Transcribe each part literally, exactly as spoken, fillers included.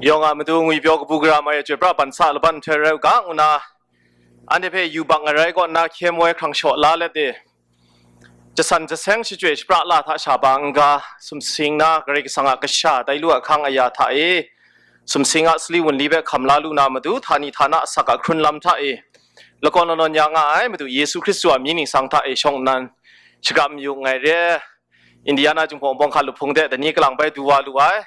Yawng a matu ngwi pyaw kabu gara mai ai chyoi pra ban sa laban nhtoi rai u ga, ngu na anhte hpe yubak ngarai kaw nna hkye moi hkrang shaw la let e, jasan jaseng shachyoi shapra la hta sha ba n-ga, sumsing na Karai Kasang a kasha tai lu a hkang aya hta e, sumsing a sali wunli hpe hkam la lu na matu, htani htana asak a hkrun lam hta e, lakawn lanawn ya nga ai Madu Yesu Hkristu a mying ningsang hta e shawng nnan, shagap mayu nngai re. Indiana Jinghpaw Bawng hka lup hpung de dai ni kalang bai du wa lu ai.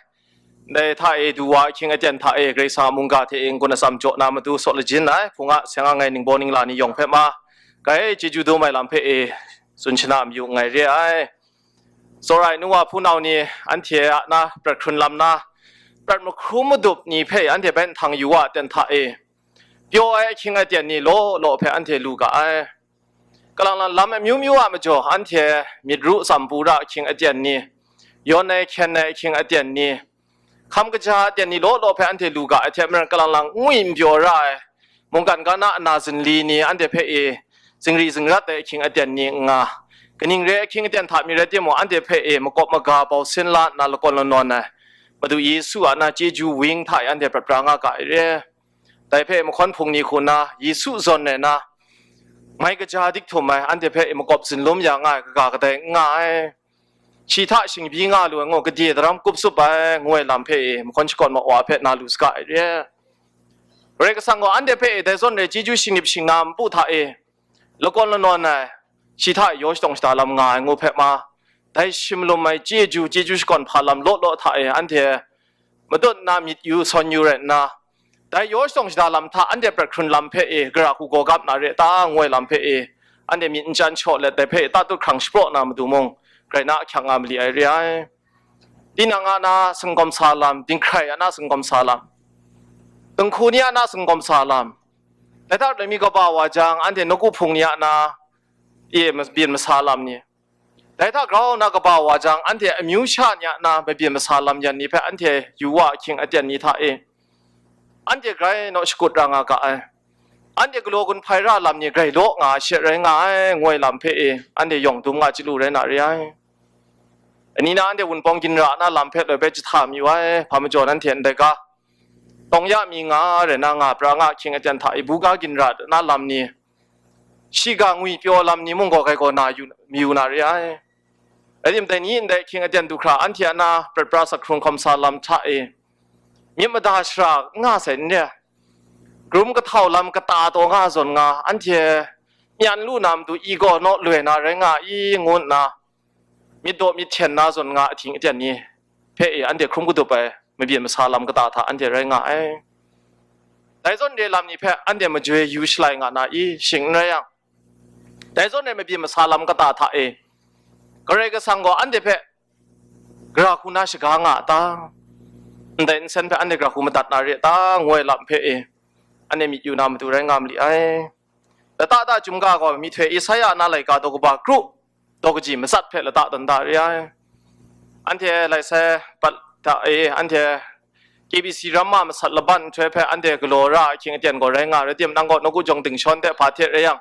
Dai hta e du wa ahkying aten hta e Karai Kasang a mungga hte e n-gun atsam jaw na matu saw lajin ai, hpung a seng ang ai ningbaw ningla ni yawng hpe ma, grai chyeju dum ai lam hpe e tsun shana mayu nngai re ai. Tsawra ai nu wa hpunau ni, anhte a na prat hkrun lam na, prat mahkrum madup ni hpe anhte bai nhtang yu wa aten hta e, pyaw ai ahkying aten ni law law hpe anhte lu ga ai. Kalang lang lam amyu myu a majaw anhte myit ru tsam pu ra ahkying aten ni, yawn ai hkyen ai ahkying aten ni, hkam kaja aten ni law law hpe anhte lu ga ai hte maren, kalang lang n ngwi n pyaw ra ai, mungkan ga na ana zinli ni anhte hpe e zingri zingrat ai ahkying aten ni n nga, kaning re ahkying aten hta mi rai timung, anhte hpe e makawp maga bau sin la nna lakawn lanawn ai Madu Yesu a na chyeju wing hta e anhte prat pra nga ga ai re. Dai hpe mahkawn hpung ni hku na, Yesu zawn rai na, mai kaja dik htum ai, anhte hpe e makawp zinlum ya nga ai kaga kadai n nga ai. Shi hta shingbyi nga lu ai, ngu gade daram kup tsup ai, ngu ai lam hpe e mahkawn shakawn ma wa hpe na lu saga ai re. Karai Kasang gaw anhte hpe e dai zawn rai chyeju shingnip shingna npu hta e lakawn lanawn ai, shi hta yaw shadawng shada lam nga ai ngu hpe ma, dai shim lum ai chyeju, chyeju shakawn hpa lam law law hta e anhte madun nna myit yu sawn yu rai nna, dai yaw shadawng shada lam hta anhte prat hkrun lam hpe e gara hku gaw gap na re ta, ngu ai lam hpe e anhte myit n chyan shaw let, dai hpe tatut hkrang shapraw na matu mung, grai na ahkyak nga mali ai re ai. Tinang a na singkawm sa lam, dinghkrai a na singkawm sa lam, dinghku ni a na singkawm sa lam, dai hta lami kaba wa jang, anhte nawku hpung ni a na e mabyin masa lam ni, dai hta grau na kaba wa jang, anhte amyu sha ni a na mabyin masa lam yan ni hpe anhte yu wa ahkying aten ni hta e, anhte grai naw shakut ra nga ga ai. Anhte galaw gun hpai ra lam ni grai law nga ai she rai nga ai, ngu ai lam hpe e anhte yawng dum nga chyalu rai na re ai. Ani na anhte wunpawng ginra na lam hpe loi bai jahta mayu ai, hpa majaw nanhte ndai ga, tawng ya mi nga rai na nga pra nga ahkying aten hta e buga ginra na lam ni, shiga ngwi pyaw lam ni mung gaw grai gaw na yu, mayu na re ai. Rai timung, dai ni ndai ahkying aten du hkra anhte a na prat pra sak hkrung hkawm sa lam hta e, myit mada shara n nga sai n re ai, karum kahtau lam kata taw nga zawn nga, anhte myan lu na matu i gaw naw loi na rai nga i, ngu nna myit daw myit hten na zawn nga ahkying aten ni hpe e anhte hkrum kadup ai mabyin masa lam kata hta anhte rai nga ai. Dai zawn re lam ni hpe anhte majoi yu shalai nga na i, shing n rai yang, dai zawn re mabyin masa lam kata hta e Karai Kasang gaw anhte hpe gara hku na shaga nga a ta? Ndai nsen hpe anhte gara hku madat na re a ta? Ngu ai lam hpe e anhte myit yu na matu rai nga mali ai. Lata da Chyum ga gaw myihtoi Isaya na laika daw kaba kru daw kaji matsat hpe lata dan da re ai. Anhte lai sai pat hta e, anhte K B C ramma masat laban nhtoi hpe anhte galaw ra ahkying aten gaw rai nga, rai timung, nang gaw nawku jawng dingshawn hte hpa hte rai yang,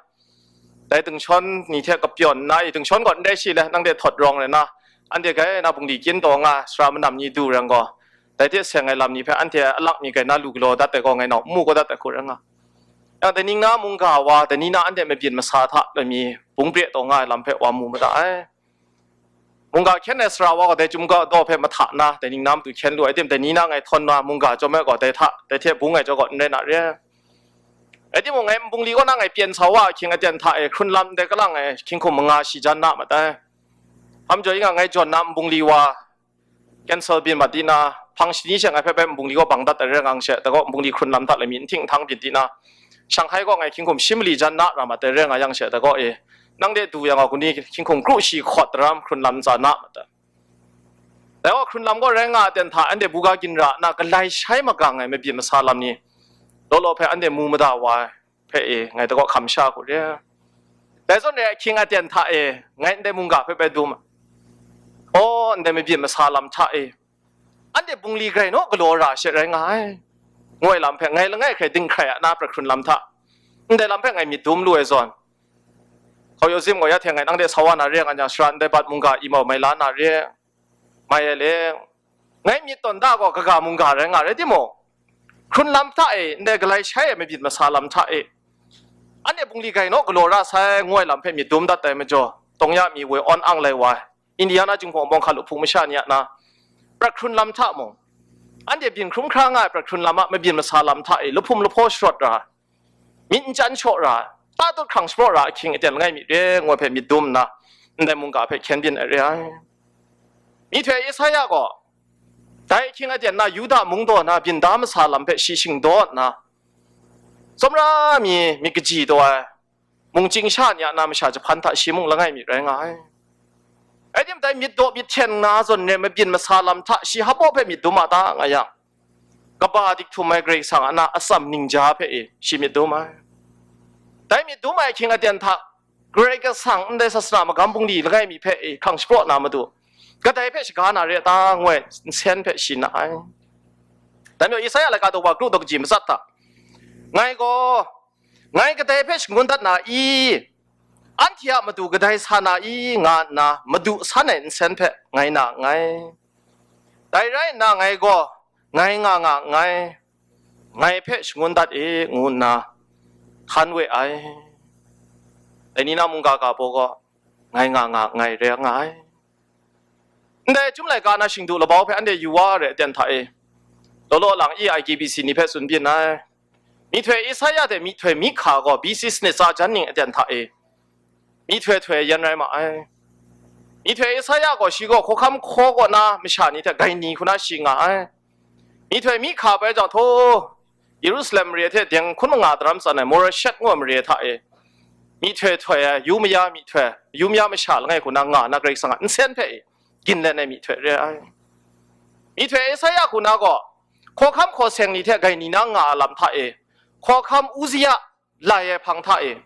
dai dingshawn ni hte kapyawn nna, i dingshawn gaw n rai shi le, nang de htawt rawng rai na, anhte grai na bungli kyin taw nga, sara manam ni du rai gaw, dai hte seng ai lam ni hpe anhte alak mi grai na lu galaw dat ai gaw, ngai nau n mu kau dat ai hku rai nga. Yang dai ning na mungga wa, dai ni na anhte mabyin masa hta lami bung pre taw nga ai lam hpe wa mu mada ai. Mungga hkyen ai sara wa gaw dai Chyum ga daw hpe mahta na, dai ning na matu hkyen lu ai tim, dai ni na ngai htawn na mungga chyawm ai gaw dai hta, dai hte bung ai chyawm gaw n rai na re. Rai timung, ngai nbungli kaw na ngai pyen sa wa ahkying aten hta e hkrun lam ndai kalang ai hkying hkum manga shi jan na mat ai. Hpa majaw, ing a ngai jawn na nbungli wa cancel byin mat di na, hpang shani she ngai hpe bai nbungli kaw bang dat ai rai nga yang she, dai gaw nbungli hkrun lam hta lami n hting n htang byin di na, Shanghai kaw ngai hkying hkum shi mali jan na ra mat ai rai nga yang she, dai gaw e, nang de du yang gaw, kuni hkying hkum kru shi hkawt daram hkrun lam ntsa na mat ai. Dai gaw hkrun lam gaw rai nga ai ten hta, anhte buga ginra na galai shai magang ai mabyin masa lam ni, law law hpe anhte mu mada wa ai hpe e, ngai dai gaw hkam sha hku re. Dai zawn re ai ahkying aten hta e, ngai ndai mungga hpe bai dum ai. Aw, ndai mabyin masa lam hta e, anhte bungli grai naw galaw ra she rai nga ai, ngu ai lam hpe ngai langai hkrai dinghkrai a na prat hkrun lam hta, ndai lam hpe ngai myit dum lu ai zawn, hkau yawzim gaw ya hte ngai nang de sa wa na re nga yang, shara ndai bat mungga i mau mai la na re, mai ai le, ngai myit tawn da gaw kaga mungga rai nga rai timung, Hkrun lam hta e, ndai galai shai ai mabyin masa lam hta e, anhte bungli gai naw galaw ra sai, ngu ai lam hpe myit dum dat ai majaw, Tawngya mi woi awn ang lai wa ai, Indiana jinghpaw bawng hka luhpuk masha ni a na, prat hkrun lam hta mung, anhte byin hkrum hkra nga ai prat hkrun lam a mabyin masa lam hta e, lahpum lahpaw sharawt ra, myit n chyan shaw ra, ta tut hkrang shapraw ra ahkying aten langai mi re, ngu ai hpe myit dum nna, ndai mungga hpe hkyen byin ai re ai. Myihtoi Esaia gaw, dai ahkying aten na Yuda mung daw na byin da masa lam hpe shi shingdaw nna, tsawmra mi myit kaji taw ai, mungchying sha ni a na masha jahpan hta shi mung langai mi rai nga ai. Rai timung, dai myit daw myit hten na zawn re mabyin masa lam hta shi hpaw hpe myit dum a ta nga yang, kaba dik htum ai Karai Kasang a na atsam ningja hpe e shi myit dum ai. Dai myit dum ai ahkying aten hta, Karai Kasang ndai sasana magam bungli langai mi hpe e hkrang shapraw na matu, kadai hpe shaga na re a ta, ngu ai nsen hpe shi na ai. Dai majaw, Esaia laika daw wa kru daw kaji matsat hta, ngai gaw, ngai kadai hpe shangun dat na i? Anhte a matu kadai sa na i? Nga nna madu san ai nsen hpe ngai na nngai. Dai rai nna, ngai gaw, ngai nga nga nngai, ngai hpe shangun dat e, ngu nna hkan we ai. Dai ni na mungga ga baw gaw, ngai nga nga nngai rai nga ai. Ndai Chyum laika na shingdu labau hpe anhte yu wa re aten hta e, law law lang i I G B C ni hpe tsun byin ai. Myihtoi Esaia hte myihtoi Mihka gaw B C sanit tsa jan ning aten hta e, myihtoi htoi yan rai ma ai. Myihtoi Esaia gaw shi gaw hkawhkam hkaw kaw na masha ni hte gai ni hku na shi nga ai. Myihtoi Mihka bai jang, htaw, Yerusalem mare hte deng hkun manga daram tsan ai Moreshet ngu ai mare hta e, myihtoi htoi ai, yu maya myihtoi, yu maya masha langai hku na nga na Karai Kasang a nsen hpe e, ginlen ai myihtoi re ai. Myihtoi Esaia hku na gaw, hkawhkam hkaw seng ni hte gai ni na nga a lam hta e, hkawhkam Uzia lai ai hpang hta e,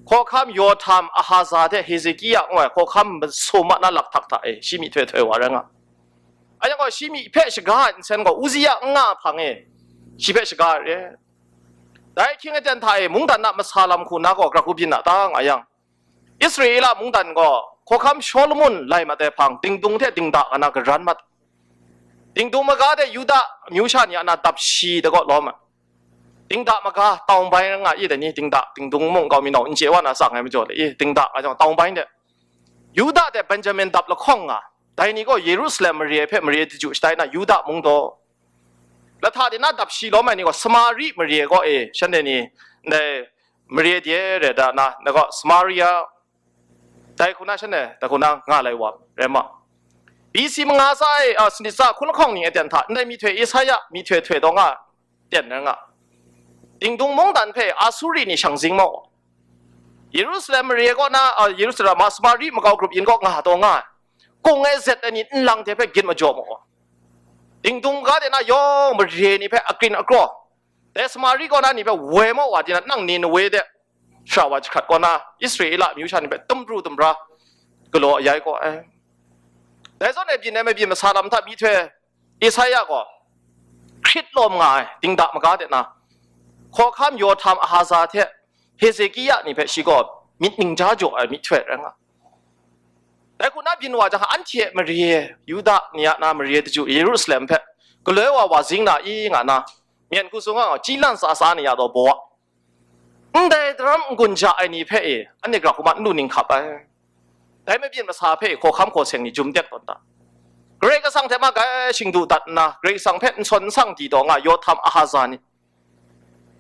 hkawhkam Yohtam, Ahaza hte Hezekia ngu ai hkawhkam masum a na lakhtak hta e, shi myihtoi htoi wa rai nga. Anhte gaw shi myi hpe shaga ai nsen gaw Uzia n nga ai hpang e, shi hpe shaga ai re. Dai ahkying aten hta e mungdan a masa lam hku na gaw gara hku byin a ta nga yang, Israela mungdan gaw hkawhkam Shawlumon lai mat ai hpang, dingdung hte dingda nga na garan mat. Dingdung maga de Yuda amyu sha ni a na dap shi da gaw lawm ai. Dingda maga, tau bai nga i dai ni, dingda, dingdung mung kau mi nau n chye wa na tsang ai majaw le i, dingda nga jang tau bai de. Yuda de Benjamin dap lahkawng nga, dai ni gaw Yerusalem mare hpe mare daju shatai na Yuda mung daw. Lahta de na dap shi lawm ai ni gaw Samari mare gaw e, shanhte ni, ndai mare de re da na, na gaw Samaria, dai hku na shanhte, dai hku na nga lai wa, rai ma. B C manga tsa e, a, sanit tsa hkun lahkawng ning aten hta, ndai myihtoi Esaia, myihtoi htoi taw nga, ten rai nga. Dingdung mungdan hpe Asuri ni shang zing maw? Yerusalem mare kaw na, a, Yerusalem a Samari makau grup yin kaw nga taw nga ai. Kung e zet ai ni nlang hte hpe gyit majaw maw? Dingdung ga de na yawng mare ni hpe akrin akraw, dai Samari kaw na ni hpe woi maw wa di na, nang Ninewe de shara wa jahkrat kaw na, Israela amyu sha ni hpe tumru tumra galaw ayai kaw ai. Dai zawn e byin ai mabyin masa lam hta myihtoi Esaia gaw hkrit lawm nga ai dingda maga de na, hkawhkam Yohtam, Ahaza hte Hezekia ni hpe shi gaw myit ningja jaw ai myihtoi rai nga. Dai hku na byin wa jang, anhte mare, Yuda ni a na mare daju Yerusalem hpe galoi wa wa zing na i nga na, myen hku sung a, chyi lan sa sa ni ya taw baw a, ndai daram n-gun ja ai ni hpe e, anhte gara hku ma n lu ning hkap ai. Dai mabyin masa hpe e hkawhkam hkaw seng ni jum tek tawn ta. Karai Kasang hte ma gai shingdu dat nna, Karai Kasang hpe n sawn n sang di taw nga Yohtam, Ahaza ni,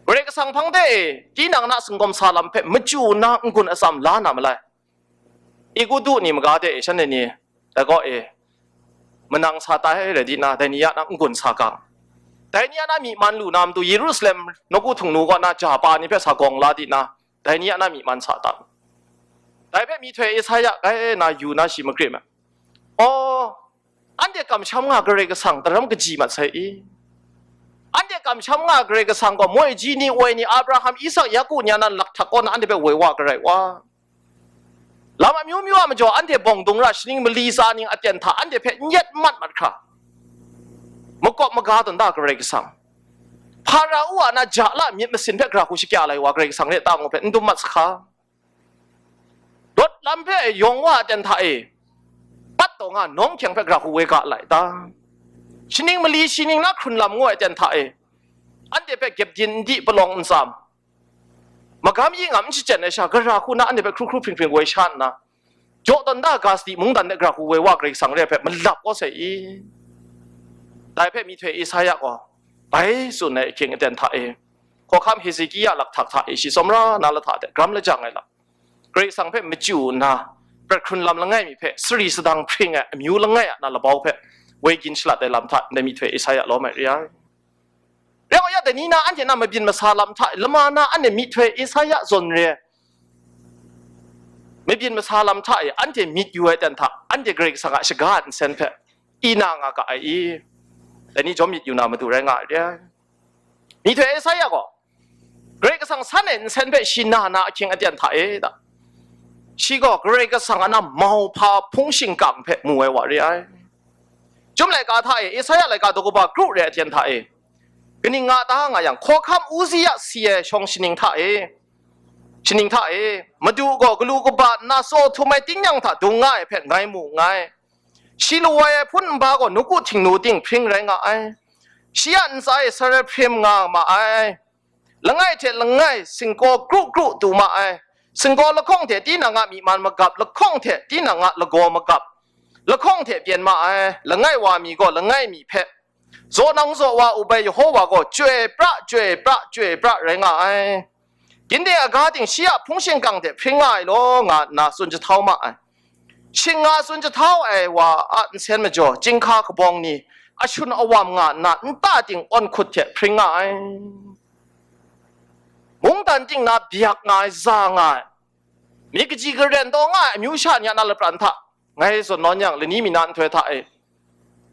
Karai Kasang hpang de e tinang na singkawm sa lam hpe machyu nna n-gun atsam la na malai. Egutu ni maga de e shanhte ni, dai gaw e, manang sa tai rai di na, dai ni ya na n-gun sa gang. Dai ni ya na myi man lu na matu, Yerusalem nawku htingnu kaw na ja pa ni hpe sa gawng la di na, dai ni ya na myi man sa ta. Dai hpe myihtoi Esaia gai na yu na shi makrim ai. Aw, anhte kamsham nga Karai Kasang daram kaji mat sai i? Anhte kamsham nga Karai Kasang gaw moi ji ni, woi ni, Abraham, Isak, Yaku ni a nan lakhtak kaw na anhte hpe woi wa garai wa? Lam amyu myu a majaw anhte bawng dung ra, shaning mali tsa ning aten hta anhte hpe n yet n mat mat hkra, makawp maga tawn da Karai Kasang. Hpara a na ja la myit masin hpe gara hku shakya lai wa Karai Kasang re ta ngu hpe n dum mat sa hka. Rawt lam hpe yawng wa aten hta e, pat taw nga nawng hkyeng hpe gara hku woi ga lai ta? Shaning mali shi ning na hkrun lam ngu ai aten hta e, Anhte hpe gyep din n di palawng n tsam, magam yi ngam n shachyen ai sha, gara hku na anhte hpe hkru hkru hpring hpring woi sha nna, jaw tawn da ga sadi mungdan de gara hku woi wa Karai Kasang re ai hpe malap kau sai i? Dai hpe myihtoi Isaya gaw bai tsun ai ahkying aten hta e, hkawhkam Hezekia lakhtak hta e shi tsawmra na lahta de gram lajang ai lam, Karai Kasang hpe machyu nna, prat hkrun lam langai mi hpe sari sadang hpring ai amyu langai a na labau hpe woi gin shalat ai lam hta ndai myihtoi Isaya lawm ai re ai. Rai wa ya, dai ni na anhte na mabyin masa lam hta e, lama na anhte myihtoi Isaya zawn re ai mabyin masa lam hta e anhte myit yu ai ten hta, anhte Karai Kasang a shaga nsen hpe i na nga ga ai i? Dai ni jawm myit yu na matu rai nga ai re ai. Myihtoi Isaya gaw Karai Kasang san ai nsen hpe shi na na ahkying aten hta e ta? Shi gaw Karai Kasang a na mauhpa hpung shingkang hpe mu ai wa re ai. Chyum laika hta e, Isaya laika daw kaba kru re ai aten hta e, kaning nga ta nga yang, hkawhkam Uzia si ai shawng shaning hta e, shaning hta e, Madu gaw galu kaba nna tsaw htum ai tingnyang hta dung nga ai hpe ngai mu nngai. Shi lawai ai hpun nba gaw nawku htingnu ting hpring rai nga ai. Shi a ntsa e sara hprim nga ma ai. Langai hte langai singkaw kru kru tu ma ai. Singkaw lahkawng hte tinang a myi man magap, lahkawng hte tinang a lagaw magap, lahkawng hte pyen ma ai. Langai wa mi gaw langai mi hpe, zaw nang zaw wa up ai Yehova gaw chyoi pra, chyoi pra, chyoi pra rai nga ai. Ginde aga ting shi a hpung shingkang hte hpring nga ai law, nga nna tsun jahtau ma ai. Shing nga tsun jahtau ai wa a nsen majaw, chyinghka kabawng ni ashun awam nga nna nta ting awn hkut hte hpring nga ai. Mungdan ting na byak nga ai, za nga ai, myit kaji karen taw nga ai amyu sha ni a na lapran hta, ngai zawn nawn yang, lani mi na nhtoi hta e,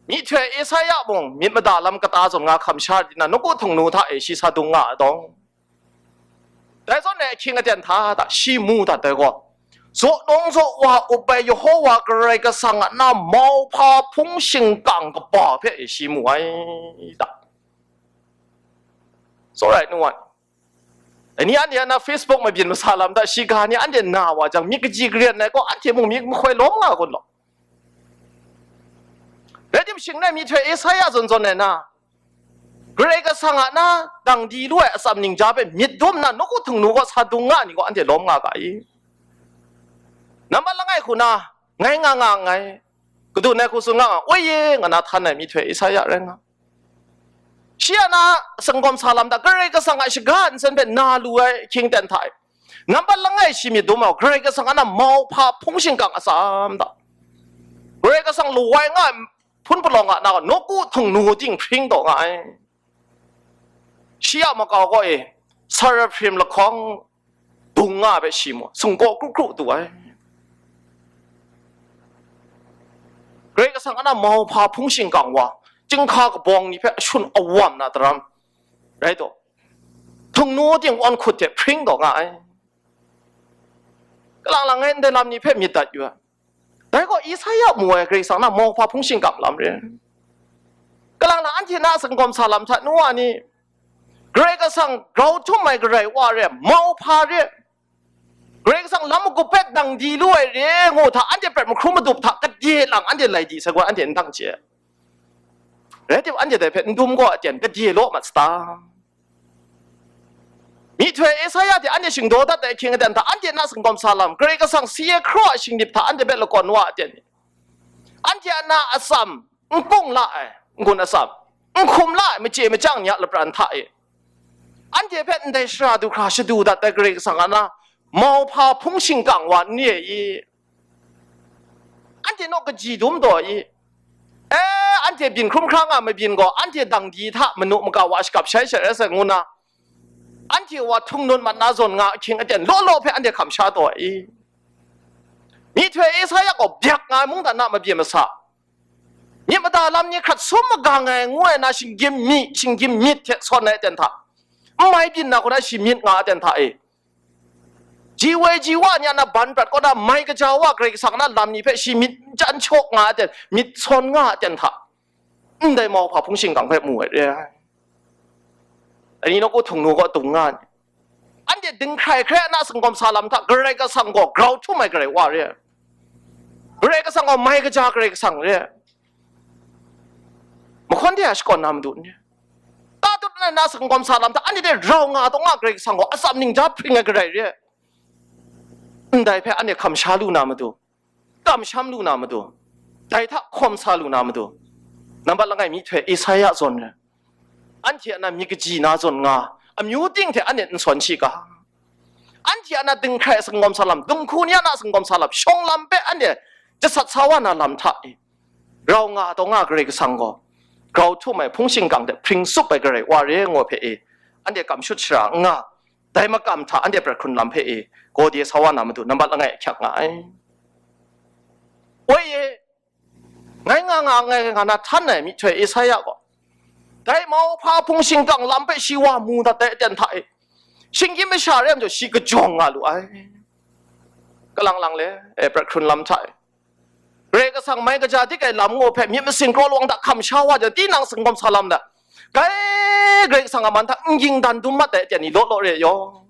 myihtoi Isaya mung myit mada lam kata zawn nga hkam sha rit nna, nawku htingnu hta e shi sa dung nga ai dawng. Dai zawn e ahkying aten hta ta shi mu dat ai gaw, zaw nang zaw wa up ai Yehova Karai Kasang a na mauhpa hpung shingkang kaba hpe shi mu ai ta? It's alright, no one. Dai ni anhte a na Facebook mabyin masa lam hta shiga ni anhte na wa jang, myit kaji karen ai gaw, anhte mung myit mahkoi lawm nga kun law. Rai tim, shing rai myihtoi Isaya zawn zawn ai na, Karai Kasang a na dang di lu ai atsam ningja hpe myit dum nna, nawku htingnu gaw sa dung nga ni gaw, anhte lawm nga ga i? Nambat langai hku na, ngai nga nga nngai, kadun ai hku tsun nga nga, woi ye, nga na htan ai myihtoi Isaya rai nga. Shi a na singkawm sa lam hta, Karai Kasang a shaga nsen hpe na lu ai ahkying ten hta e, nambat langai shi myit dum ai, Karai Kasang a na mauhpa hpung shingkang atsam hta, Karai Kasang lawai nga ai hpun palawng a na gaw, nawku htingnu ting hpring taw nga ai. Shi a makau kaw e, sara hprim lahkawng dung nga ai hpe shi mu, singkaw kru kru tu ai. Karai Kasang a na mauhpa hpung shingkang wa, chyinghka kabawng ni hpe ashun awam na daram rai taw, htingnu ting awn hkut hte hpring taw nga ai. Kalang lang ngai ndai lam ni hpe myit dat yu ai. Dai gaw Isaya mu ai Karai Kasang na mauhpa hpung shingkang lam re. Kalang lang anhte na singkawm sa lam hta nu wa ni, Karai Kasang grau htum ai Karai wa re, mauhpa re, Karai Kasang lam magup hpe dang di lu ai re ngu hta, anhte prat mahkrum madup hta kade lang anhte lai di sai gaw, anhte n dang chye. Rai tim, anhte dai hpe n dum gaw aten kade law mat sata? Myihtoi Isaya hte anhte shingdaw dat ai ahkying aten hta, anhte na singkawm sa lam, Karai Kasang si ai hkraw a shingnip hta anhte hpe lakawn wa aten ni? Anhte a na atsam, n kung la ai n-gun atsam, n hkum la ai machye machyang ni a lapran hta e, anhte hpe ndai sara du hkra shadu dat ai Karai Kasang a na mauhpa hpung shingkang wa n re i? Anhte naw kaji dum taw i? E, anhte byin hkrum hkra nga mabyin gaw, anhte dang di hta manu maka wa shakap shai shai rai sai ngu na, anhte wa htung nut mat na zawn nga ahkying aten law law hpe anhte hkam sha taw ai i? Myihtoi Isaya gaw byak nga ai mungdan a mabyin masa, myit mada lam ni hkrat sum magang ai ngu ai na, shinggyim myi, shinggyim myit hte sawn ai aten hta, n mai byin na hku na shi myit nga aten hta e, ji woi ji wa ni a na ban prat kaw na mai kaja wa Karai Kasang na lam ni hpe shi myit n chyan shaw nga aten, myit sawn nga aten hta, ndai mauhpa hpung shingkang hpe mu ai re ai. Dai ni nawku htingnu gaw dung nga ni? Anhte dinghkrai hkrai na singkawm sa lam hta, Karai Kasang gaw grau htum ai Karai wa re ai. Karai Kasang gaw mai kaja Karai Kasang re ai. Mahkawn de a shakawn na madu n re. Tatut na sangawm sa lam hta, anhte rau nga taw nga Karai Kasang gaw atsam ning ja hpring ai garai re ai. Ndai hpe anhte hkam sha lu na matu, kamsham lu na matu, dai hta hkawm sa lu na matu, nambat langai myihtoi Esaia zawn re. Anhte a na myit kaji na zawn nga, amyu ting hte anhte n sawn shi ga? Anhte a na dinghkrai sangawm sa lam, dinghku ni a na sangawm sa lam, shawng lam hpe anhte jasat sa wa na lam hta e, rau nga taw nga Karai Kasang gaw, grau htum ai hpung shingkang hte hpring tsup ai Karai wa re ngu hpe e, anhte kam shut shara n nga, dai makam hta anhte prat hkrun lam hpe e, gawde sa wa na matu, nambat langai ahkyak nga ai. Woi e, ngai nga nga, ngai nga na htan ai myihtoi Esaia gaw, dai mauhpa hpung shingkang lam hpe shi wa mu dat ai aten hta e, shinggyim masha re ai majaw shi kajawng nga lu ai. Kalang lang le, e, prat hkrun lam hta e, Karai Kasang mai kaja dik ai lam ngu hpe myit masin kraw lawang hta hkam sha wa jang, tinang sangawm sa lam da, kai Karai Kasang a man hta n ging dan dum mat ai aten ni law law re yaw.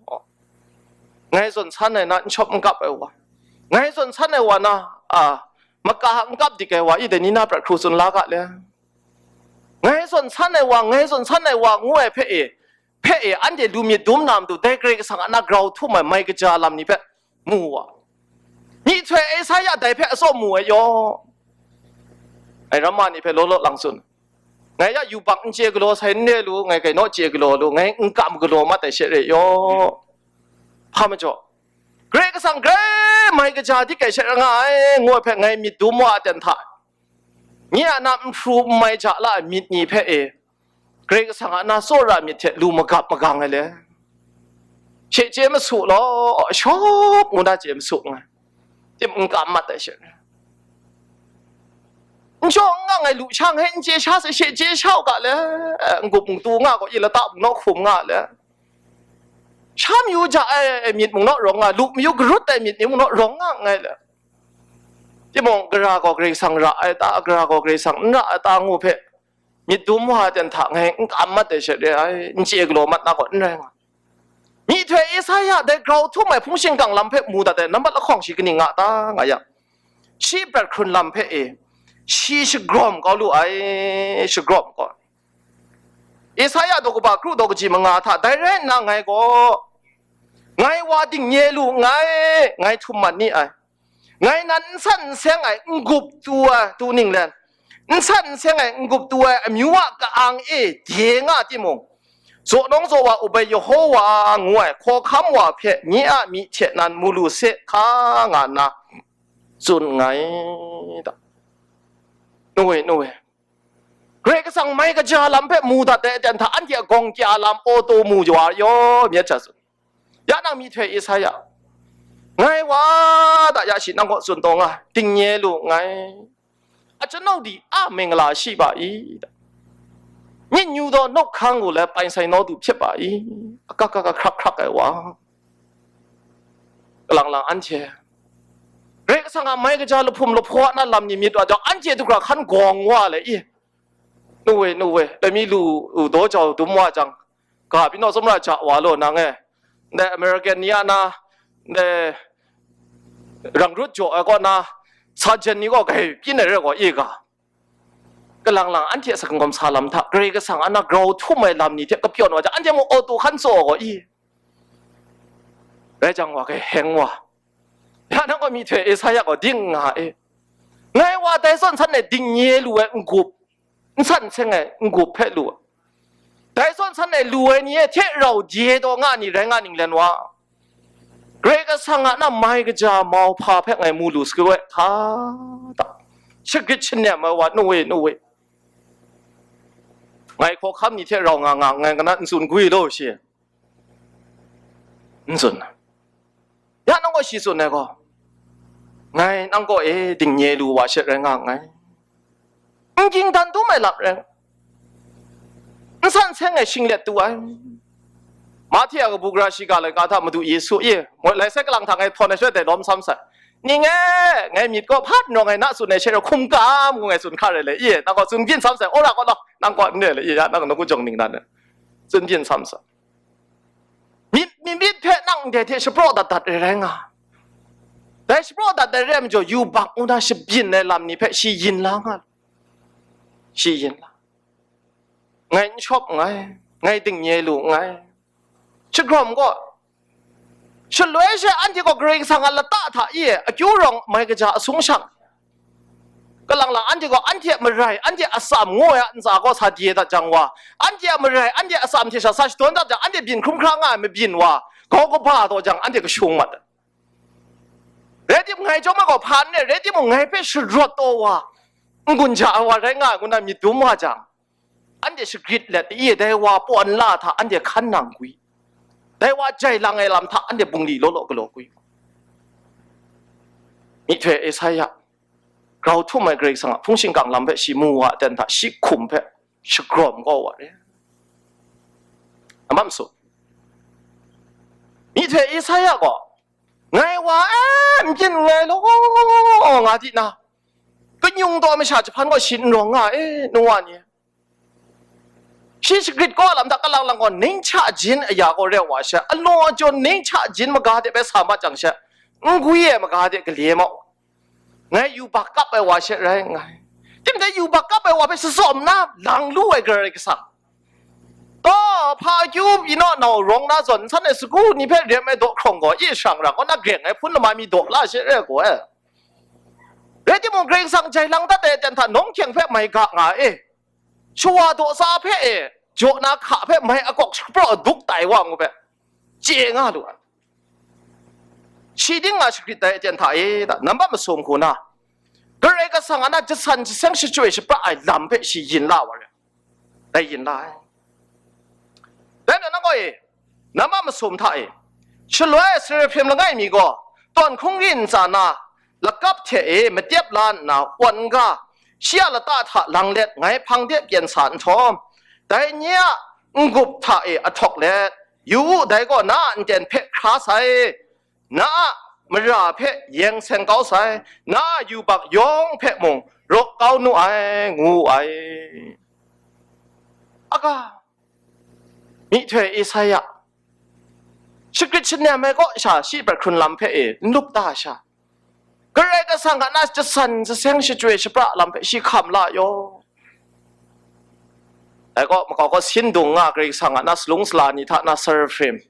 Ngai zawn san ai na n shawp n kap ai wa, ngai zawn san ai wa na, a, maka n kap dik ai wa, i dai ni na prat hkru tsun la ga le. Ngai zawn san ai wa, ngai zawn san ai wa, ngu ai hpe e, hpe e, anhte lu myit dum na matu, dai Karai Kasang a na grau htum ai mai kaja lam ni hpe mu wa. Myihtoi Esaia dai hpe atsawm mu ai yaw. Ai ramma ni hpe law law lang tsun. Ngai ya yubak n chye galaw sai n re lu, ngai gainaw chye galaw lu, ngai n kam galaw mat ai she re yaw. Hpa majaw, Karai Kasang grai mai kaja dik ai she ra nga ai, ngu ai hpe ngai myit dum wa aten hta, nye a na n hpru n mai ja la ai myit ni hpe e, Karai Kasang a na tsawra myit hte lu magap magang ai le, she chye masu law, shawp ngu na chye masu nngai. Tim n kam mat ai she. N jaw n nga ngai lu sha ngai n chye sha se, she chye sha u ga le, n gup n tu nga gaw, i lata mung naw hkum nga le, sha mayu ja ai myit mung naw rawng nga, lu mayu garut ai myit ni mung naw rawng nga nngai le. Timung, gara gaw Karai Kasang ra ai ta, gara gaw Karai Kasang n ra ai ta ngu hpe, myit dum wa ten hta ngai n kam mat ai she re ai, n chye galaw mat na gaw n rai nga. Myihtoi Esaia dai grau htum ai hpung shingkang lam hpe mu dat ai nambat lahkawng shi kaning nga ta nga yang, shi prat hkrun lam hpe e, shi shagrawm kau lu ai, shagrawm kau. Esaia daw kaba kru daw kaji manga hta, dai rai nna ngai gaw, ngai wa dingnye lu nngai, ngai htum mat ni ai. Ngai nan n san n seng ai n-gup tu ai tu ninglen, n san n seng ai n-gup tu ai amyu a ka-ang e de nga timung, zaw nawng zaw wa up ai Yawhowa ngu ai hkawhkam wa hpe nye a myi hte nan mu lu se hka nga nna tsun nngai ta. Nu e, nu e, Karai Kasang mai kaja lam hpe mu dat ai aten hta anhte a gawng kya lam auto mu wa yaw myit hta tsun. Ya nang myihtoi Esaia, ngai wa da ya shi nang kaw tsun taw nga, dingnye lu nngai. Achyanau di a mingla shi ba i? Myit nyu daw nawk hkang u let pain sai nawdu hpyit ba i? Akak kak hkrak hkrak ai wa. Kalang lang anhte, Karai Kasang a mai kaja lahpum lahpaw a na lam ni myit wa jang, anhte du hkra hkan gawng wa le i? Nu we, nu we, dai mi lu u daw jau dum wa jang, ga pyi naw tsawmra ja wa law nang e, ndai American ni a na, ndai rang rut jaw ai kaw na, sergeant ni gaw grai pyin ai rai gaw i ga. Kalang lang anhte a sakangawm sa lam hta, Karai Kasang a na grau htum ai lam ni hte kapyawn wa jang, anhte mung auto hkan tsaw gaw i? Rai jang wa, kai heng wa. Ya nang gaw myihtoi Esaia gaw ding nga e. Ngai wa dai zawn san e dingnye lu ai n-gup, n san seng ai n-gup hpe lu ai. Dai zawn san e lu ai ni e hte rau je taw nga ni rai nga ninglen wa. Karai Kasang a na mai kaja mauhpa hpe ngai mu lu sagu ai hka ta? Shagrit shanem ai wa, nu we, nu we. Ngai hkawhkam ni hte rau nga nga, ngai kana n tsun gwi law shi. N tsun. Ya nang gaw shi tsun ai gaw, ngai nang kaw e dingnye lu wa she rai nga nngai. N ging dan dum ai lam rai, n san seng ai shinglet tu ai. Mahte a kabu gara shiga laika hta Madu Yesu e, moi lai sai kalang hta ngai htawn ai shaloi dai lawm sam sai. Ning e, ngai myit kaw hpat n rawng ai na tsun ai she rau hkungkam ngu ngai tsun hka rai le, i, nang gaw tsun byin sam sai, ora kaw law, nang kaw n re le, i, ya nang nawku jawng ning dan e tsun byin sam sai. Myit, myit myit hpe nang ndai hte shapraw dat dat ai rai nga. Dai shapraw dat ai rai majaw, yubak ngu na shabyin ai lam ni hpe shi yin la nga. Shi yin la. Ngai n shawp nngai. ngai dingnye lu nngai. Shagrawm gaw, shaloi she anhte gaw Karai Kasang a lata hta e akyu rawng mai kaja asung shang, kalang lang anhte gaw anhte a marai, anhte a atsam ngu ai a ntsa gaw sa de dat jang wa, anhte a marai, anhte a atsam hte sha sa shadawn dat jang, anhte byin hkrum hkra nga ai mabyin wa, grau kaba taw jang anhte kashung mat ai. Rai timung, ngai chyawm ai gaw hpa n re, rai timung, ngai hpe sharawt taw wa, n-gun ja ai wa rai nga ai ngu na myit dum wa jang, anhte shagrit let, i, dai wa paw nla hta anhte hkan nang gwi, dai wa jai lang ai lam hta anhte bungli law law galaw gwi. Myihtoi Esaia, grau htum ai Karai Kasang a hpung shingkang lam hpe shi mu wa aten hta shi hkum hpe shagrawm kau wa re. Nambat masu, myihtoi Esaia gaw, ngai wa e, n byin nngai law, nga di na, kanyung taw masha jahpan gaw shi n rawng nga e, nu wa ni. Shi shagrit kau a lam hta kalang lang gaw, ning hta jin aya gaw rai wa she, alaw ajaw ning hta jin maga de bai sa mat jang she, n gwi ai maga de gale ma wa, ngai yubak kap ai wa she rai nngai. Tim dai yubak kap ai wa hpe shatsawm na lang lu ai Karai Kasang, taw, hpa akyu pyi naw nau rawng na zawn, nsan ai sagu ni hpe rem ai daw hkrawng gaw, e shang ra, kaw na greng ai hpun lama mi daw la she rai gaw e. Rai timung, Karai Kasang jai lang dat ai aten hta nawng hkyeng hpe mai ga nga e, shawa daw tsa hpe e, jaw na hka hpe mai akawk shapraw duk tai wa ngu hpe chye nga lu ai. Shi ding nga shagrit dai aten hta e, da, nambat masum hku na, Karai Kasang a na jasan jaseng shachyoi shapra ai lam hpe shi yin la wa re, dai yin la ai. Dai majaw nang gaw e, nambat masum hta e, shaloi Seraphim langai mi gaw tawn hkungri ntsa na lakap hte e matep la nna, wan n ga, shi a lata hta lang let ngai hpang de pyen sa nhtawm, dai nye a n-gup hta e ahtawk let, yu u, dai gaw na a nten hpe hkra sai, na a mara hpe yeng seng kau sai, na a yubak yawng hpe mung raw kau nu ai, ngu ai. Aga, myihtoi Esaia, shagrit shanem ai kaw sha, shi hpe hkrun lam hpe e n lup ta sha, Karai Kasang a na jasan jaseng shachyoi shapra lam hpe shi hkam la yaw. Dai gaw, makau gaw sin dung nga Karai Kasang a na salung sala ni hta na Seraphim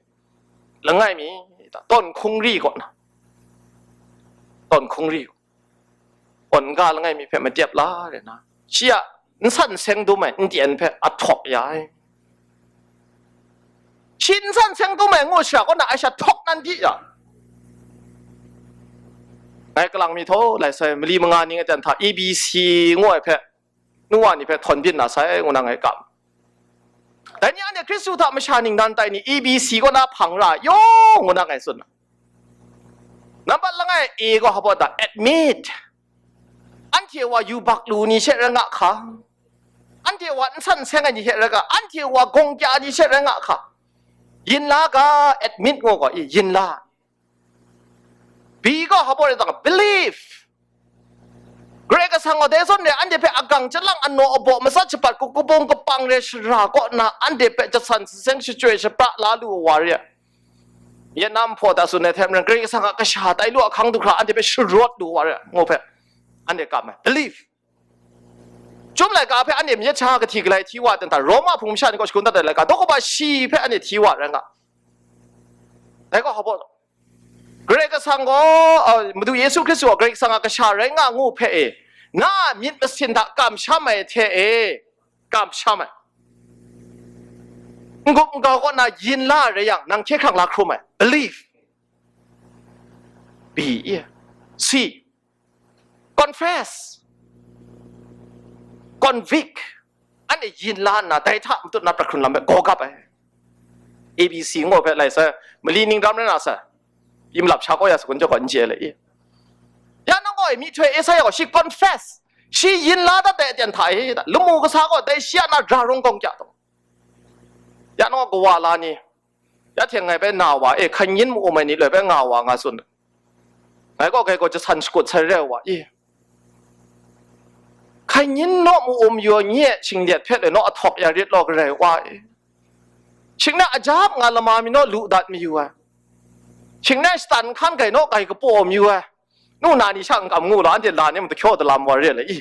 langai mi, tawn hkungri kaw na, tawn hkungri, wan n ga langai mi hpe matep la re na, shi a nsan seng dum ai n-tyen hpe ahtawk ya ai. Shi nsan seng dum ai ngu shara kaw na, ai sha htawk nan di ya. Ngai kalang mi htaw lai sai, mali manga ning aten hta A B C ngu ai hpe, nu wa ni hpe htawn byin na sai, ngu na ngai kam. Dai ni anhte Hkristu hta masha ningnan tai ni A B C kaw na hpang ra yawng ngu na ngai tsun na. Nambat langai A gaw hpa da, admit. Anhte wa yubak lu ni she rai nga hka. Anhte wa nsan seng ai ni she rai ga, anhte wa gawng kya ni she rai nga hka. Yin la ga, admit ngu gaw, i, yin la. B gaw hpa rai tang, believe. Karai Kasang gaw dai zawn re, anhte hpe agang chyalang, anaw abaw, matsat shapat, ku-, kabung kapang re shara kaw na, anhte hpe jasan saseng shachyoi shapra la lu wa re. Yet na nhpaw ta tsun ai hte maren, Karai Kasang a kasha tai lu a hkang du hkra, anhte hpe sharawt lu wa re, ngu hpe, anhte kam ai. Believe. Chyum laika hpe anhte myit sha kahti galai hti wa dan hta, Roma hpung masha ni kaw shakun dat ai laika, daw kaba shi hpe anhte hti wa rai nga. Dai gaw hpa, Karai Kasang gaw, uh, Madu Yesu Hkristu gaw Karai Kasang a kasha rai nga ngu hpe e, na a myit masin hta kamsham ai hte e, kamsham ai. N-gup n-gau kaw na yin la ai rai yang, nang hkye hkrang la hkrum ai. Believe. B, e. C. Confess. Convict. Anhte yin la nna, dai hta matut na pra hkrun lam hpe gaw gap ai. A B C ngu hpe lai sai, mali ning dam rai na sai. Pyi malap sha gaw ya, sakun jaw gaw n chye ai le i. Ya nang gaw, myihtoi Esaia gaw, shi confess, shi yin la dat ai aten hta e, lamu kasa gaw dai shi a na ra rawng gawng kya taw. Ya nang gaw, kawa la ni, ya hte ngai bai na wa e, hkai yin ma-um ai ni loi bai nga wa nga tsun. Ngai gaw, ngai gaw jasan shakut sai re ai wa i. Hkai yin naw ma-um yu ai ni e, shinglet hpe le naw ahtawk ya rit law, Karai wa e. Shing na ajap nga lama mi naw lu dat mayu ai. Shing na shatan hkan gai naw gai kapaw mayu ai. Nu na ni sha n kam ngu law, anhte la ni mung dahkyaw dalam wa re le i.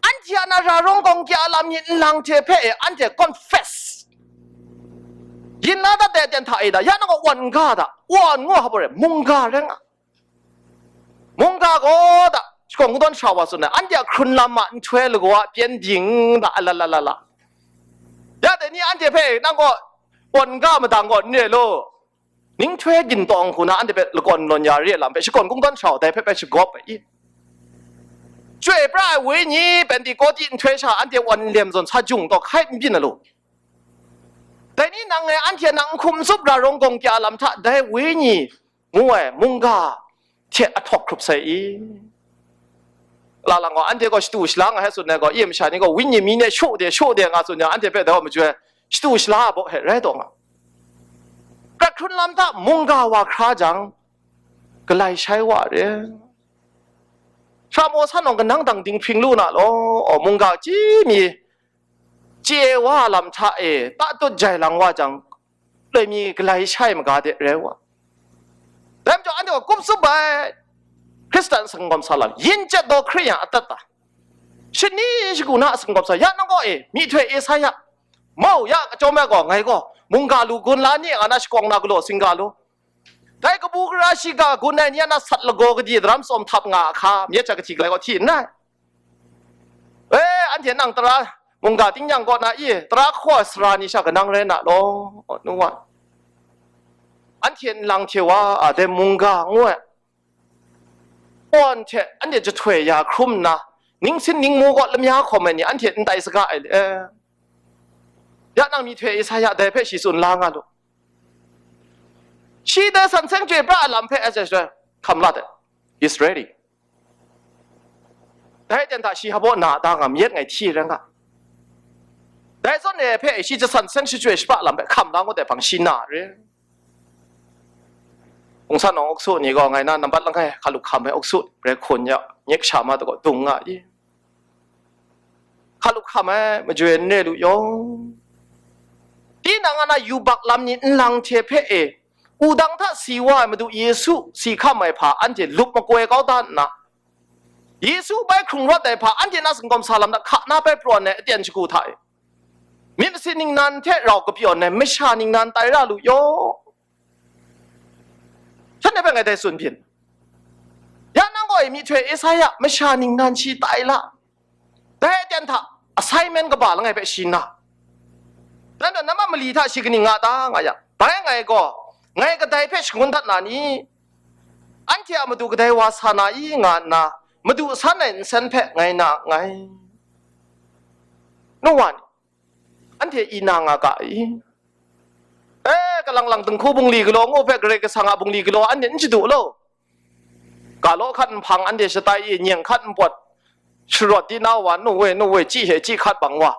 Anhte a na ra rawng gawng kya lam ni nlang hte hpe e, anhte confess Yin la dat dai aten hta e da, ya nang gaw wan ga da, wan ngu hpa re, mungga rai nga. Mungga gaw da, shakawn kungdawn sha wa tsun ai, anhte a hkrun lam a nhtoi lagaw a pyen ding da, a la la la la. Ya dai ni anhte hpe nang gaw wan ga madang gaw n re law, nhtoi gin tawng hku na anhte hpe lakawn lawn ya re ai lam hpe shakawn kungdawn sha wa dai hpe bai shagawp ai i? Chyoi pra ai Wenyi Pentekote nhtoi sha anhte wan n lem zawn sa jung taw hkai n byin ai law. Dai ni nang e anhte nang n hkum n tsup ra rawng gawng kya lam hta dai Wenyi ngu ai mungga hte ahtawk hkrup sai i? La lang gaw, anhte gaw shatu shala nga hpe tsun ai gaw, i masha ni gaw Wenyi mi ne shaw de, shaw de nga tsun yang, anhte hpe dai wa majoi ai shatu shala ai baw hte rai taw nga. Prat hkrun lam hta mungga wa hkra jang, galai shai wa re. Sha maw san awng kanang dang dinghpring lu na law, aw, mungga chyi mi chye wa lam hta e tatut jai lang wa jang, loi mi galai shai maga de rai wa. Dai majaw anhte gaw kup tsup ai, Hkristan sangawm sa lam, yin chyet daw hkri yang atat ta, shani shagu na sangawm sa, ya nang gaw e, myihtoi Esaia, mau ya, kachyawm ai gaw, ngai gaw, mungga lu gun la ni, nga na shakawng na galaw singga lu, dai kabu gara shiga gun ai ni a na sat lagaw kadi daram tsawm htap nga a hka, myit hta kahti galai gaw hti n rai. E, anhte nang tara mungga ting yang kaw na i, tara hkaw ai sara ni sha kanang rai na law, nu wa. Anhte nlang hte wa a dai mungga ngu ai, awn hte anhte jahtoi ya hkrum nna, ningsin ningmu kaw lamya hkawm ai ni anhte n tai saga ai le. Ya nang myihtoi Esaia dai hpe shi tsun la nga lu. Shi dai san seng chyoi pra ai lam hpe, as I said, hkam la de. He's ready. Dai aten hta shi hpa na da nga myit ngai hti rai nga. Dai zawn e hpe shi jasan seng shachyoi shapra lam hpe hkam la ngut ai hpang shi na re. Hpung san awng uksu ni gaw ngai na nambat langai hkalup hkam ai uksu rai hkun ya, nyek sha ma da gaw dung nga i? Hkalup hkam ai majoi n re lu yaw. Tinang a na yubak lam ni nlang hte hpe e, wudang hta si wa ai Madu Yesu si hkam ai hpa anhte lup makoi kau da nna, Yesu bai hkrung rawt ai hpa anhte na singkawm sa lam na hka na bai prawn ai aten shagu hta e, myit masin ningnan hte rau kapyawn ai masha ningnan tai ra lu yaw. Shanhte hpe ngai dai tsun byin. Ya nang gaw e myihtoi Esaia masha ningnan shi tai la, dai aten hta assignment kaba langai hpe shi na, dan dan nambat mali hta shi kaning nga ta nga yang, bai ngai gaw, ngai kadai hpe shangun dat na ni? Anhte a matu kadai wa sa na i? Nga nna madu san ai nsen hpe ngai na nngai. Nu wa ni, anhte i na nga ga i? E, kalang lang dinghku bungli galaw ngu hpe Karai Kasang a bungli galaw anhte n shadu law, ga law hkat nhpang anhte shatai i, nyeng hkat npawt sharawt di na wa, nu we, nu we, chyi hte chyi hkat bang wa,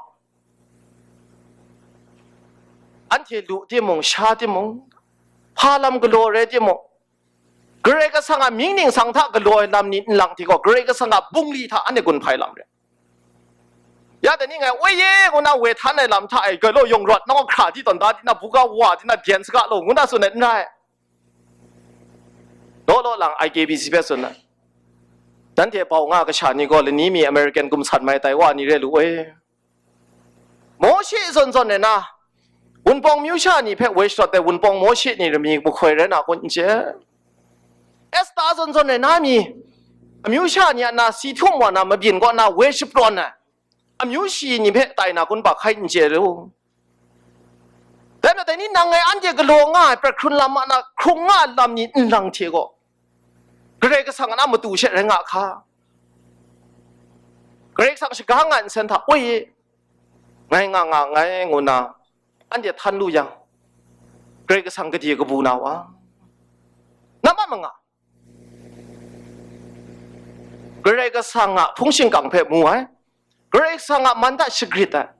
anhte lu timung, sha timung, hpa lam galaw rai timung, Karai Kasang a mying ningsang hta galaw ai lam ni nlang hte gaw, Karai Kasang a bungli hta anhte gun hpai lam re. Ya dai ni ngai, woi ye, ngu na woi htan ai lam hta e, galaw yawng rawt, nang hkra di tawn da di na, buga wa di na, byen saga law, ngu na tsun ai n rai. Law law lang I K B C hpe tsun ai. Nanhte bau nga kasha ni gaw lani mi American gumsat mai tai wa ni re lu e. Mawshe zawn zawn ai na, Wunpawng amyu sha ni hpe woi sharawt ai Wunpawng Mawshe ni rami mahkoi rai na kun n chye? Esta zawn zawn ai na mi, amyu sha ni a na si htum wa na mabyin kaw na woi shaprawn ai amyu shi ni hpe tai na kun ba hkai n chye lu? Dai majaw dai ni nang ngai anhte galaw nga ai prat hkrun lam a na hkrung nga ai lam ni nlang hte gaw, Karai Kasang a na matu she rai nga hka? Karai Kasang shaga nga ai nsen hta, oi, ngai nga nga nngai, ngu nna anhte htan lu yang, Karai Kasang gade kabu na wa? Nambat manga, Karai Kasang a hpung shingkang hpe mu ai, Karai Kasang a man hta shagrit ai,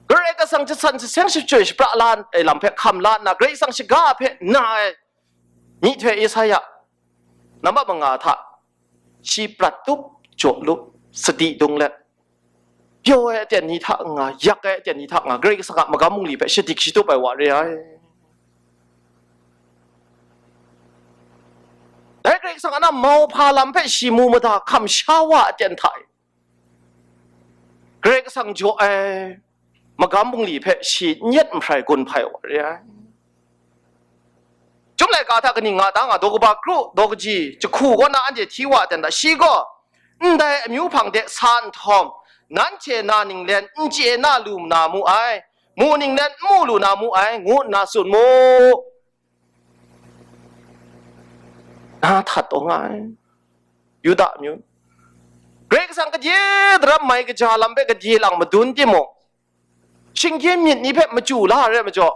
Karai Kasang jasan jaseng shachyoi shapra la ai lam hpe hkam la nna, Karai Kasang shaga hpe na ai myihtoi Esaia nambat manga hta, shi prat tup, jaw lup, sadi dung let, pyaw ai aten ni hta n-nga, yak ai aten ni hta n-nga, Karai Kasang a magam bungli hpe shadik shatup ai wa re ai. Dai Karai Kasang a na mauhpa lam hpe shi mu mada hkam sha wa aten hta e, Karai Kasang jaw ai magam bungli hpe shi n yet n hprai gun hpai wa re ai. Chyum laika hta kaning nga ta nga, daw kaba kru, daw kaji jahku kaw na anhte hti wa ten ta, shi gaw, ndai amyu hpang de sa nhtawm, nanhte na ninglen n chye na lu na mu ai, mu ninglen n mu lu na mu ai, ngu nna tsun mu. Na htat taw nga ai, Yuda amyu. Karai Kasang kadye daram mai kaja lam hpe kadye lang madun timung, shinggyim myit ni hpe machyu la ai rai majaw,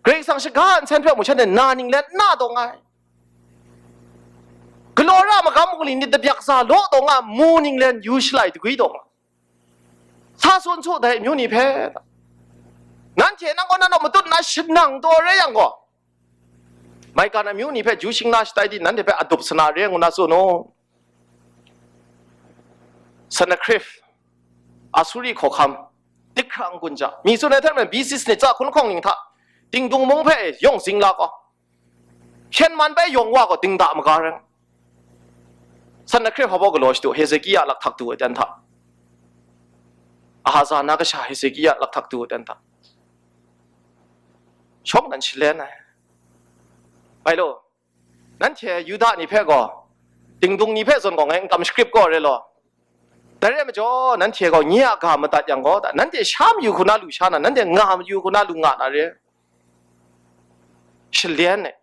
Karai Kasang shaga nsen hpe mung shanhte na ninglen n na taw nga ai. Galaw ra magam mung ni nit dabyak za law taw nga, mu ninglen yu shalai dagwi taw nga. Sa tsun su dai amyu ni hpe. Nanhte nang kaw na naw matut na shanang taw rai yang gaw, maigan amyu ni hpe ju shing na shatai di, nanhte hpe adup sana re ngu na tsun u. Sannakrib, Asuri hkawhkam, dikra n-gun ja. Mi tsun ai hte maren, B C sanit tsa hkun hkawng ning hta, Dingdung mung hpe yawng zing la gaw, hpyen man bai yawng wa gaw, dingda maga rai. Sannakrib hpa baw galaw shadu, Hezekia lakhtak du ai ten hta, Ahaza na kasha Hezekia lakhtak du ai ten hta, shawng nan shalen ai. Bai lo, nanhte Yuda ni hpe gaw, Dingdung ni hpe zawn gaw ngai n kam shakrip gaw re law, dai rai majaw, nanhte gaw nye a ga madat yang gaw, nanhte sha mayu hku na lu sha na, nanhte nga mayu hku na lu nga na re. Shalen ai.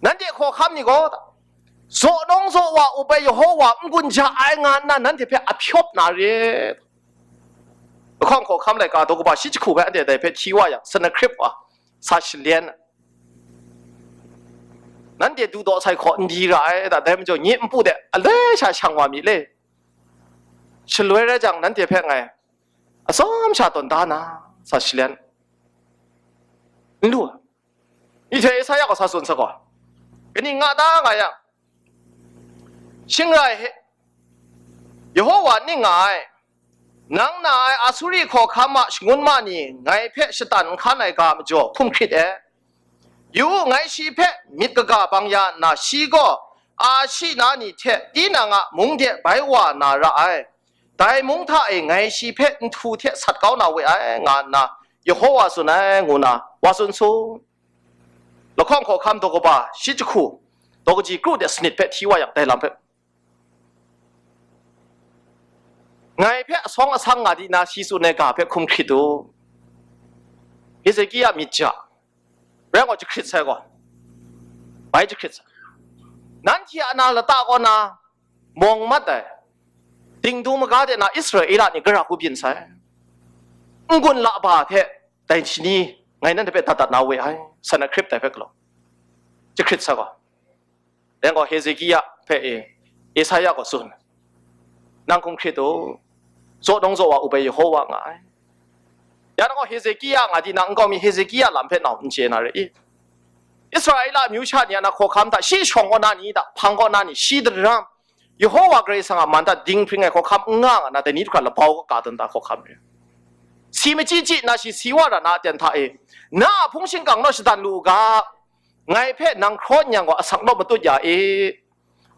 Nanhte hkawhkam ni gaw, zaw nawng zaw wa up ai Yehova n-gun ja ai nga nna, nanhte hpe a pyawp na re. Lahkawng hkawhkam laika daw kaba shi jahku hpe anhte dai hpe hti wa yang, Sannakrib wa sa shalen ai. Nanhte dudaw sai hkaw n di ra ai da, dai majaw nye npu de aloi sha shang wa mi le. Shaloi rai jang, nanhte hpe ngai atsawm sha tawn da na, sa shalen n lu ai. Myihtoi Esaia gaw sa tsun sa gaw, kaning nga ta nga yang, shing rai he, Yehova ning nga ai, nang na ai Asuri hkawhkam a shangun ma ni ngai hpe shatan n hkan ai ga majaw hkum hkrit e. Yu u, ngai shi hpe myit kaga bang ya nna, shi gaw a shi na ni hte tinang a mung de bai wa na ra ai. Dai mung hta e ngai shi hpe nhtu hte sat kau na we ai, nga nna Yehova tsun ai, ngu na wa tsun su. Lahkawng hkawhkam daw kaba shi jahku, daw kaji kru de sanit hpe hti wa yang, dai lam hpe, ngai hpe asawng asang nga di na shi tsun ai ga hpe hkum hkrit u. Hezekia myit ja, rai gaw jahkrit sai gaw, bai jahkrit sai. Nanhte a na lata kaw na mawng mat ai, Dingdung maga de na Israela ni gara hku byin sai. N-gun laba hte dai shani ngai nanhte hpe dat dat na we ai, Sannakrib dai hpe galaw. Jahkrit sai gaw. Rai gaw, Hezekia hpe e, Esaia gaw tsun, nang hkum hkrit u, zaw nawng zaw wa up ai Yehova nga ai. Ya nang gaw Hezekia nga di, nang nkau mi Hezekia lam hpe nau n chye na re i? Israela amyu sha ni a na hkawhkam hta, shi shawng kaw na ni hta, hpang kaw na ni, shi daram, Yehova Karai Kasang a man hta dinghpring ai hkawhkam n nga nga na, dai ni hkra labau ka tawn da hkawhkam re. Si machyi chyi na shi si wa ra na aten hta e, na a hpung shingkang naw shadan lu u ga, ngai hpe nang hkraw n yang gaw, asak naw matut ya e.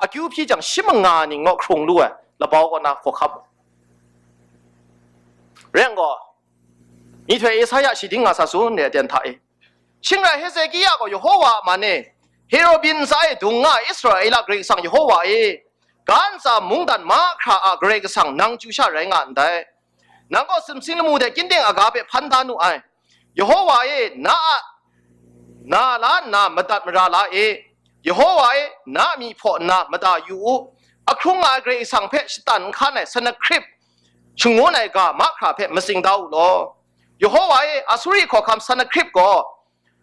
Akyu hpyi jang, shi manga ning naw hkrung lu ai labau kaw na hkawhkam. Rai gaw, myihtoi Esaia shi ding nga sa tsun ai aten hta e, shing rai Hezekia gaw Yehova a man e, Herubin ntsa e dung nga ai Israela Karai Kasang Yehova e, ga ntsa mungdan mahkra a Karai Kasang nang chyu sha rai nga ndai. Nang gaw sumsing lamu de kyin ding aga hpe hpan da nu ai. Yehova e, na a na la nna madat mara la e. Yehova e, na a myi hpaw nna mada yu u. Ahkrung nga ai Karai Kasang hpe shatan n hkan ai Sannakrib shangun ai ga mahkra hpe matsing da u law. Yehova e, Asuri hkawhkam Sannakrib gaw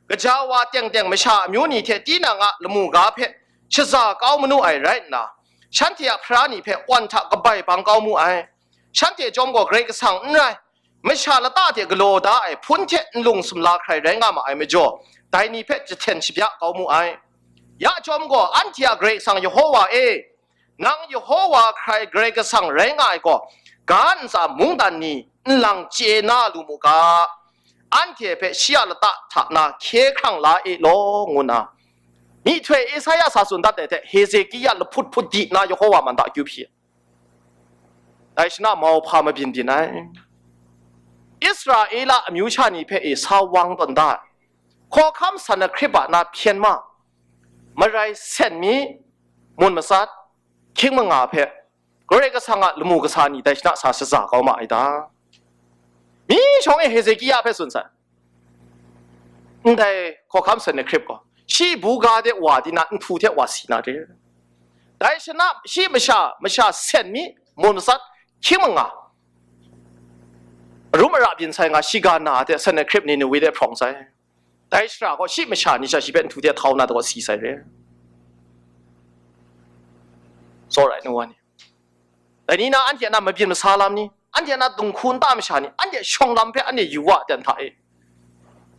gaja wa teng teng masha amyu ni hte tinang a lamu ga hpe shaza kau manu ai rai nna, shanhte a hpara ni hpe wan hta kabai bang kau mu ai. Shanhte chyawm gaw Karai Kasang n rai, masha lata hte galaw da ai hpun hte nlung sumla hkrai rai nga ma ai majaw, dai ni hpe jahten shabya kau mu ai. Ya chyawm gaw, anhte a Karai Kasang Yehova e, nang Yehova hkrai Karai Kasang rai nga ai gaw, ga ntsa mungdan ni nlang chye na lu mu ga, anhte hpe shi a lata hta na hkye hkrang la e law, ngu nna myihtoi Esaia sa tsun dat ai hte, Hezekia lahput hput di nna Yehova man hta akyu hpyi. Dai shana mauhpa mabyin byin ai. Israela amyu sha ni hpe e sa wang tawn da ai. Hkawhkam Sannakrib a na hpyen ma, Marai sen mi, mun matsat, hkying manga hpe Karai Kasang a lamu kasa ni dai shana sa shaza kau ma ai ta? Mi shawng e Hezekia hpe tsun sai. Ndai hkawhkam Sennakrib gaw, shi buga de wa di na, nhtu hte wa si na re. Dai shana shi masha, masha sen mi, mun matsat, hkying manga, arum ara byin sai nga shiga na hte Sennakrib Ninewe de hprawng sai. Dai shara gaw shi masha ni sha shi hpe nhtu hte htau na gaw si sai re. Tsawra ai nu wa ni, dai ni na anhte na mabyin masa lam ni, anhte na dinghku nta masha ni, anhte shawng lam hpe anhte yu wa ten hta e.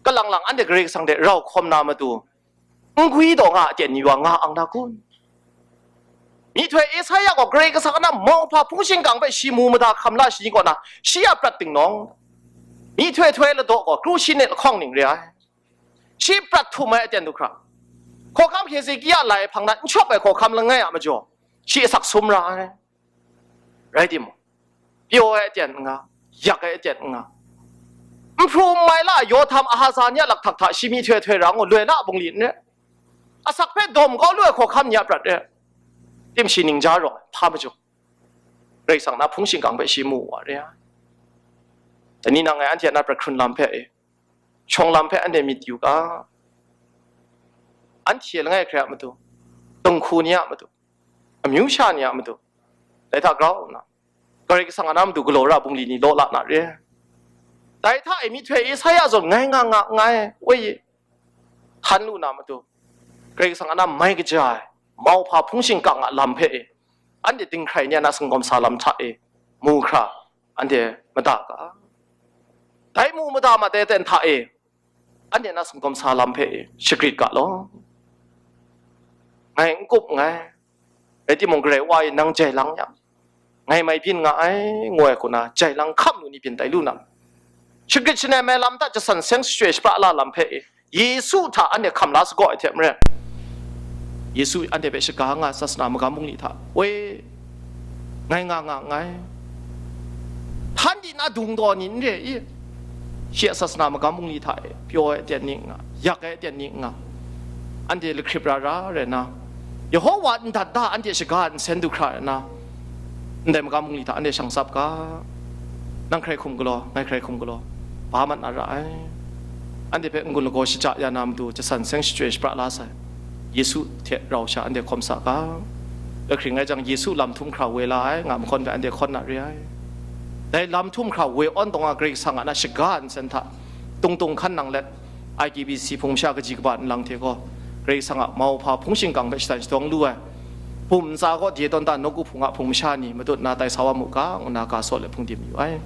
Kalang lang anhte Karai Kasang hte rau hkawm na matu, n gwi taw nga a ten ni wa nga ang na kun? Myihtoi Esaia gaw Karai Kasang a na mauhpa hpung shingkang hpe shi mu mada hkam la shi ni kaw na, shi a prat tingnawng, myihtoi htoi ladaw gaw kru shi ne lahkawng ning re ai. Shi prat htum ai aten du hkra, hkawhkam Hezekia lai hpang na n shawp ai hkawhkam langai a majaw, shi asak sum ra ai. Rai timung, pyaw ai aten n nga, yak ai aten n nga, nhpru n mai la ai yaw htam Ahaza ni a lakhtak hta shi myihtoi htoi ra ngu loi na a bungli n re. Asak hpe dawm kau lu ai hkawhkam ni a prat re. Tim shi ningja rawng ai hpa majaw, Karai Kasang na hpung shingkang hpe shi mu wa re ai. Dai ni na ngai anhte a na prat hkrun lam hpe e, shawng lam hpe anhte myit yu ga, anhte langai hkrai a matu, dinghku ni a matu, amyu sha ni a matu, dai hta grau nna, Karai Kasang a na matu galaw ra bungli ni law la na re. Dai hta e myihtoi Esaia zawn ngai nga nga nngai, woi, htan lu na matu, Karai Kasang a na mai kaja ai mauhpa hpung shingkang a lam hpe e, anhte dinghkrai ni a na singkawm sa lam hta e mu hkra, anhte mada ga. Dai mu mada mat ai aten hta e, anhte na singkawm sa lam hpe shagrit ga law. Ngai n kup nngai, rai timung, Karai Wa e nang jai lang yang, ngai mai byin nga ai, ngu ai hku na jai lang hkam lu ni byin tai lu na, shagrit shangai mai lam hta jasan seng shachyoi shapra la lam hpe Yesu hta anhte hkam la sagaw ai hte maren, Yesu anhte hpe shaga nga sasana magam bungli hta, woi, ngai nga nga nngai. Htan di na dung daw ni n re i? Shi a sasana magam bungli hta e pyaw ai aten ni n nga, yak ai aten ni n nga, anhte lahkrip ra ra rai na, Yehowa ndat da anhte shaga nsen du hkra rai na, ndai magam bungli hta anhte shang tsap ga. Nang hkrai hkum galaw, ngai hkrai hkum galaw, ba mat na ra ai. Anhte hpe n-gun lagaw shaja ya na matu jasan seng shachyoi shapra la sai. Yesu hte rau sha anhte hkawm sa ga. Lahkring ai jang, Yesu lam htum hkra woi la ai, nga mahkawn hpe anhte hkawn na re ai. Dai lam htum hkra woi awn tawn nga Karai Kasang a na shaga nsen hta, tung tung hkan nang let, I K B C hpung masha kaji kaba nlang hte gaw, Karai Kasang a mauhpa hpung shingkang hpe shatan shadawng lu ai, bum ntsa gaw dye tawn ta nawku hpung a hpung masha ni matut na tai sa wa mu ga, ngu nna ga saw let hpung dim yu ai.